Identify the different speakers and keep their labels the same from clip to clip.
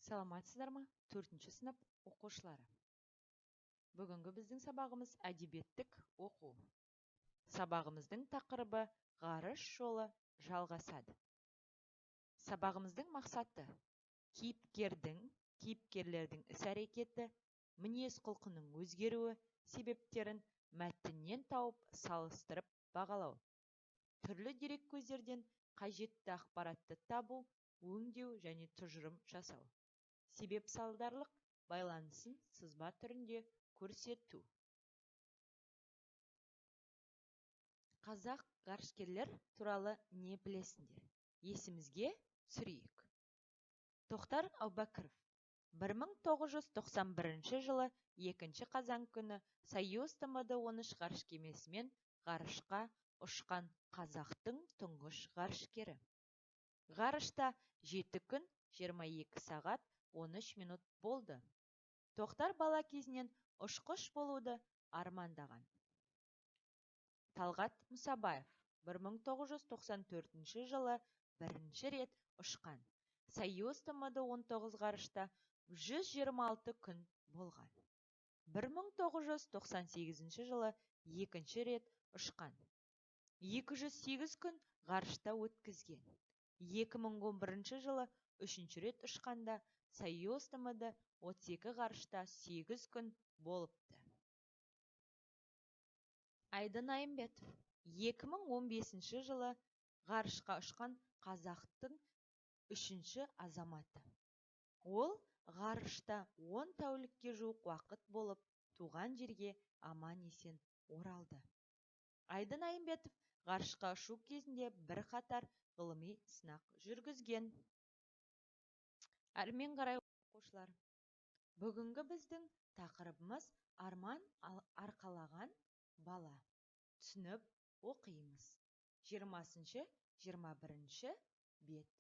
Speaker 1: Саламатсыздар ма, төртінші сынып оқушылары? Бүгінгі біздің сабағымыз әдебиеттік оқу. Сабағымыздың тақырыбы «Ғарыш жолы жалғасады». Сабағымыздың мақсаты: кейіпкерлердің іс-әрекеті, мінез-құлқының өзгеруі себептерін мәтіннен тауып, салыстырып бағалау. Түрлі дереккөздерден қажетті ақпаратты табу, өңдеу және тұжырым жасау. Себеп-салдарлық байланысын сызба түрінде көрсету. Қазақ ғарышкерлер туралы не білесіңдер? Есімізге түсірейік. Тоқтар Әубәкіров 1991 жылы 2 қазан күні Союз ТМД-13 ғарыш кемесімен ғарышқа ұшқан қазақтың тұңғыш ғарышкері. Ғарышта 7 күн 22 сағат 13 минут болды. Тоқтар бала кезінен ұшқыш болуды армандаған. Талғат Мұсабаев 1994 жылы бірінші рет ұшқан. Союз ТМД-19 ғарышта 126 күн болған. 1998 жылы екінші рет ұшқан. 208 күн ғарышта өткізген. 2011 жылы үшінші рет ұшқанда Союз ТМД-32 ғарышта 8 күн болыпты. Айдын Айымбетов 2015 жылы ғарышқа ұшқан қазақтың үшінші азаматы. Ол ғарышта 10 тәулікке жуық уақыт болып, туған жерге аман-есен оралды. Айдын Айымбетов ғарышқа ұшу кезінде бірқатар ғылыми сынақ жүргізген. Әрмен қарай, оқушылар, бүгінгі біздің тақырыбымыз арман арқалаған бала. Түсініп оқимыз. 20-21 бет.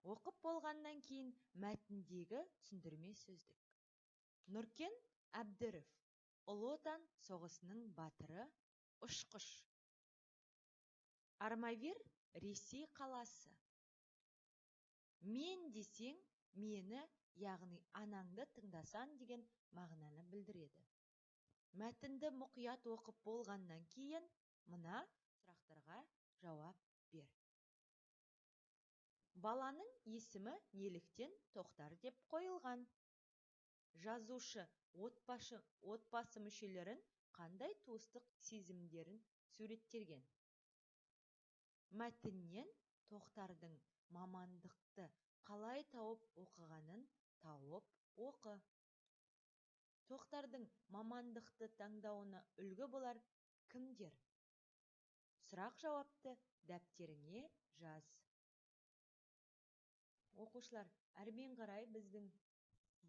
Speaker 1: Оқып болғаннан кейін мәтіндегі түсіндірме сөздік. Нұркен Әбдіров, Ұлы Отан соғысының батыры, ұшқыш. Армавир, Ресей қаласы. Мен десең, мені, яғни анаңды тыңдасан деген мағынаны білдіреді. Мәтінді мұқият оқып болғаннан кейін мына сұрақтарға жауап бер. Баланың есімі неліктен Тоқтар деп қойылған? Жазушы отбасы мүшелерін қандай туыстық сезімдерін суреттеген? Мәтіннен Тоқтардың мамандықты қалай тауып оқығанын тауып оқы. Тоқтардың мамандықты таңдауына үлгі болар кімдер? Сұрақ жауапты дәптеріңе жаз. Оқушылар, әрмен қарай біздің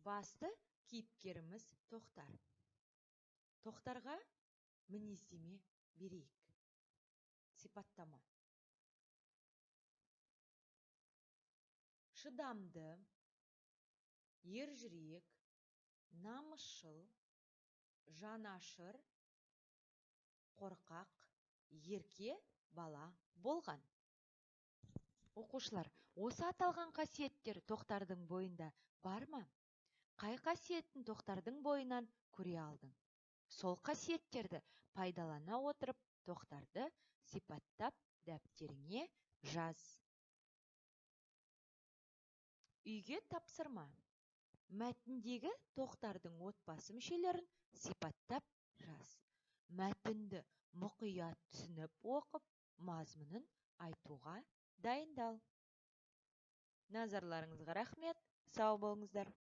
Speaker 1: басты кейіпкеріміз Тоқтар. Тоқтарға мінездеме берейік. Сипаттама. Шыдамды, ержүрек, намысшыл, жанашыр, қорқақ, ерке бала болған. Оқушылар, осы аталған қасиеттер Тоқтардың бойында бар ма? Қай қасиетін Тоқтардың бойынан көре алдың? Сол қасиеттерді пайдалана отырып, Тоқтарды сипаттап дәптеріңе жаз. Үйге тапсырма. Мәтіндегі Тоқтардың отбасы мүшелерін сипаттап жаз. Мәтінді мұқият түсініп оқып, мазмұнын айтуға дайындал. Назарларыңызға рахмет. Сау болыңыздар.